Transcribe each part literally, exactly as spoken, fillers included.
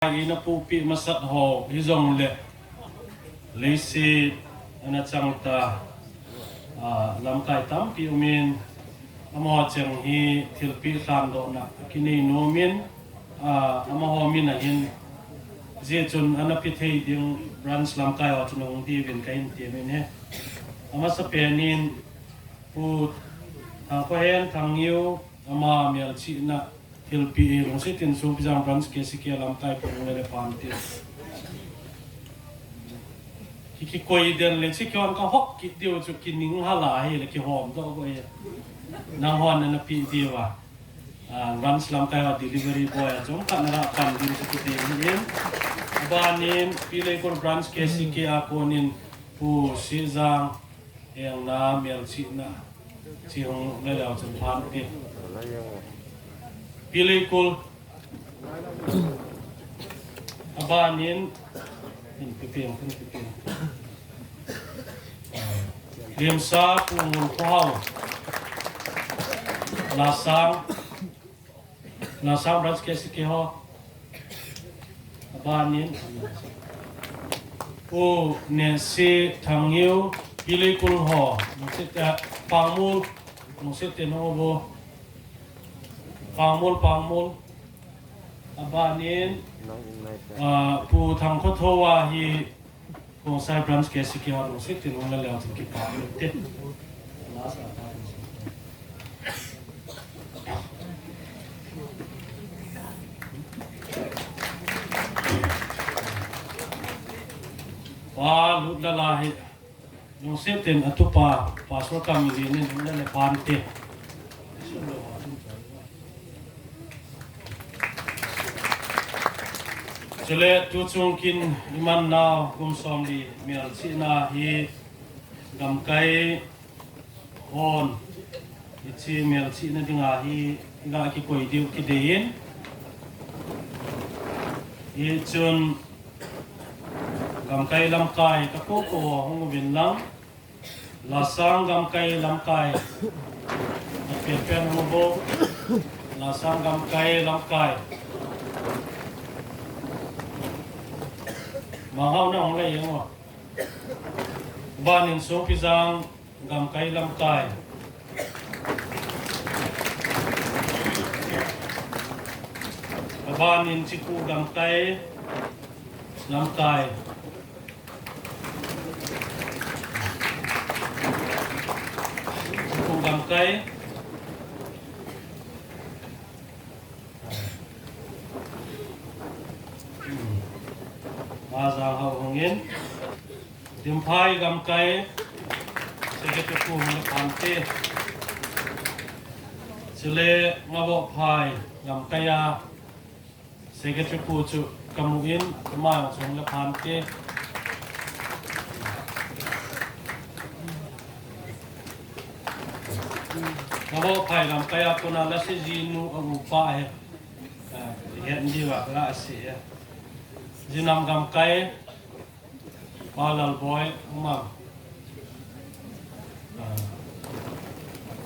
lamkai ina pupi masat ho hijongle, leiset ana chang ta, a, lamkai tampi umin, amaho cheng hi thilpeh lhandohna kinei nomin, a, amaho min ahin, jeh chun ana pe thei ding branch lamkai ho chu nahung diuvin kahin temin ahi. Amasapen in Pu Thangkhohen Thangngeo, ama melchihna thilpeh hi Lungset Insung Pijang Branch K C K lamkai pung le le phan te. Ki, kikoi den le chi kihon kahop kit diu chu kining hala hile kihom doh go e. Nanghon nana pe diu a. A, branch lamkai ho delivery boy a chomkhat nala pan ding chu kiti ahin. Abanin Pileikul Branch K C K a konin Pu Sijang Engna melchihna chi hung le leu chun phan te. Pileikul. Abanin, in pipeng, in pipeng. Limsa Pu Ngulkhohao. Lasang. Lasang Branch K C K ho. Abanin Pu Nehse Thangngeo, Pileikul ho, Lungset, eh, Pangmol, Lungset te no bo. Pangmol, Pangmol. Abanin, ah, Pu Thangkhothoa hi Khongsai Branch K C K ho Lungset te no la leu chun kipa min te. Pa lut la la hi. Lungset in atupa, Pastor Kamlin in le le phan te. Chule tuchung kin iman nau kum somli melchihna hi gamkai hon, hiche melchihna dinga hi iga kikoi diu kidei in. Hichun gamkai lamkai kakou kou hung uvin lang. Lasang gamkai lamkai. Apen pen hung uvo. Lasang gamkai lamkai. Manghaona hung le jeng o. Abanin Songpijang gamkai lamkai. Abanin Chiku gamkai lamkai. Chiku gamkai. Majang ho hung in. Dimphai gamkai. Secretary pu hung le phan te. Chule Ngavohphai gamkai a. Secretary pu chu kamu in, ama jong chu hung le phan te. Ngavohphai gamkai a kona lase jinu a upa ahi. Ah, het diu a la ase ahi. Jinam gamkai, Pa Lalboi, um am. Ah,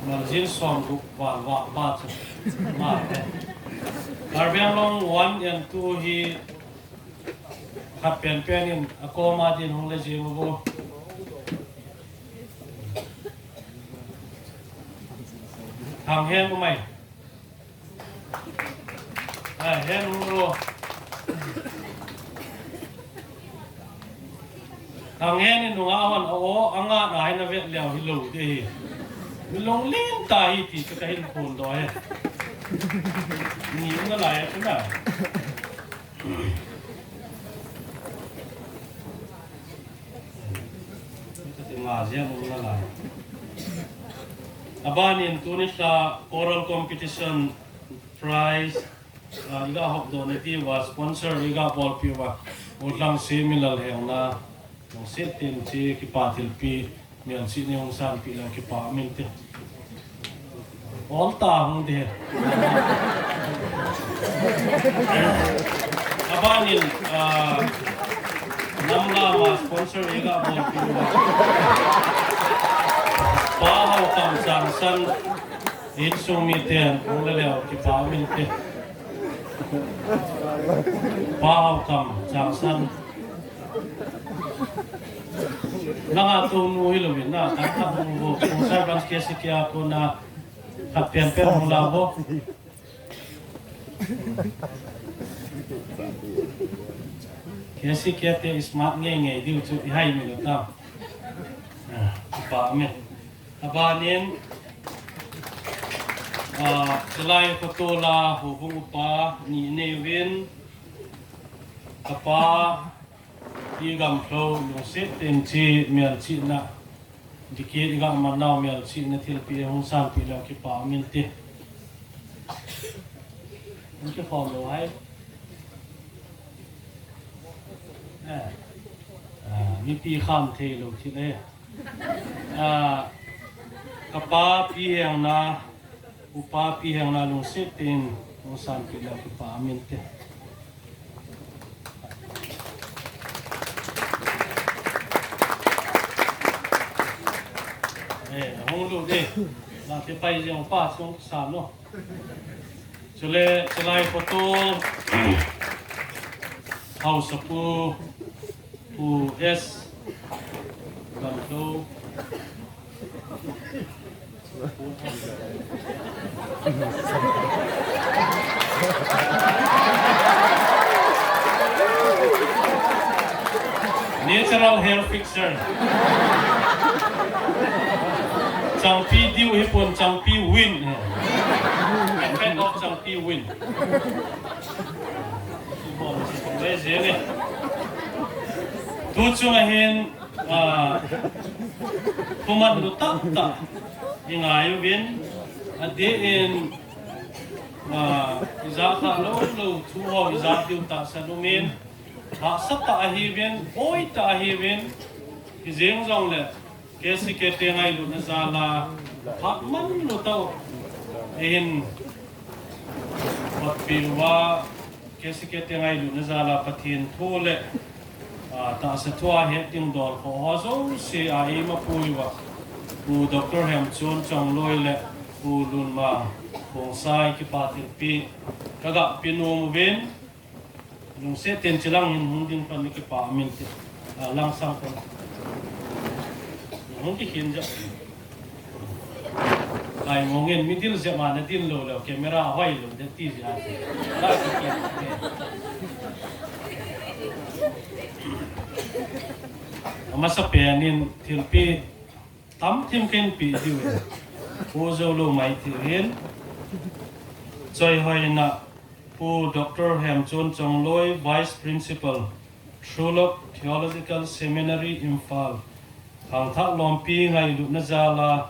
Maljin Somgup val va ba chu. Ma, eh. Karbi Anglong one and two hi khat pen pen in akoma din hung le jing uvo. Thanghen umai. Ai, hen hung ro. Thanghen in nunga hon a o, anga na hin a vet leu hilou de hi. Mi lunglen ta hi ti chu kahin phondoh e. Ni um nalai chu na. Kati nga jeng um nalai. Abanin tuni lha choral competition prize, ah, iga hopdoh na diuva sponsor iga bolpeh uva, U Lhangse Milal Hengna, Lungset Tin chu kipa thilpeh, melchihna hung sanpeh leh kipa um inte. Ol ta hung de. Abanin, ah, nam lama sponsor iga bolpeh uva, Pa Haokam Changsan, insung miten hung le leu kipa um inte. Pa Haokam, Changsan. Langa tonu hilouvin na, tangkhat nu vo, Khongsai Branch K C K a kona, khat penpen hung la vo. K C K te smart ngeingei diu chu ihai mi lou tam. Ah, pa me. Abanin, ah, Chalai Khotola Houbung upa ni neuvin, kapa Pi Gamlhou lungset tah in chi melchihna, dikit iga man nau melchihna thilpi hung sanpeh leu kipa um inte. Hung kikhom lou hai. Eh. Ah, mipi kham thei lou thil e. Ah, kapa Pi Hengna, upa Pi Hengna lungset tah in hung sanpeh leu kipa um inte. Eh, hung lut e. Nate pai jeng pa chung sa no. Chule, Chalai Khoto Haosapu, Pu S Gamlhou. Natural hair fixer. Changpi diu hipon, Changpi win. Effect of Changpi win. Tuchung ahin, ah, thuman lou tah tah ingai uvin, adeh in, ah, ija kha lou lou, thu ho ija diu tahsan umin, hahsa tah ahiuvin, boi tah ahiuvin, hijeng jongle, K C K te ngailutna jal a, phat man lou tah u. Eihin, patpi uva, K C K te ngailutna jal a, Pathen thu le, ah, tahsa thu a het ding dol kho ho jouse a eima pui uva. Pu Doctor Hemchon Chongloi le Pu Lunmang Khongsai kipa thilpi, kaga pe nom uvin, lungset tah in chilang hin hung ding pan kipa um inte. Ah, langsang pan. Hung kikhin ja. Kai mongin middle jep a nadin lou leu, camera hoi lou, ding ti ja. Amasapen in thilpi tamthim kahin pe diu ahi. Pu jou lou mai thei hin. Choihoina Pu Doctor Hemchon Chongloi, Vice Principal, True Love Theological Seminary, Imphal. Khangthah lompi ngailutna jal a,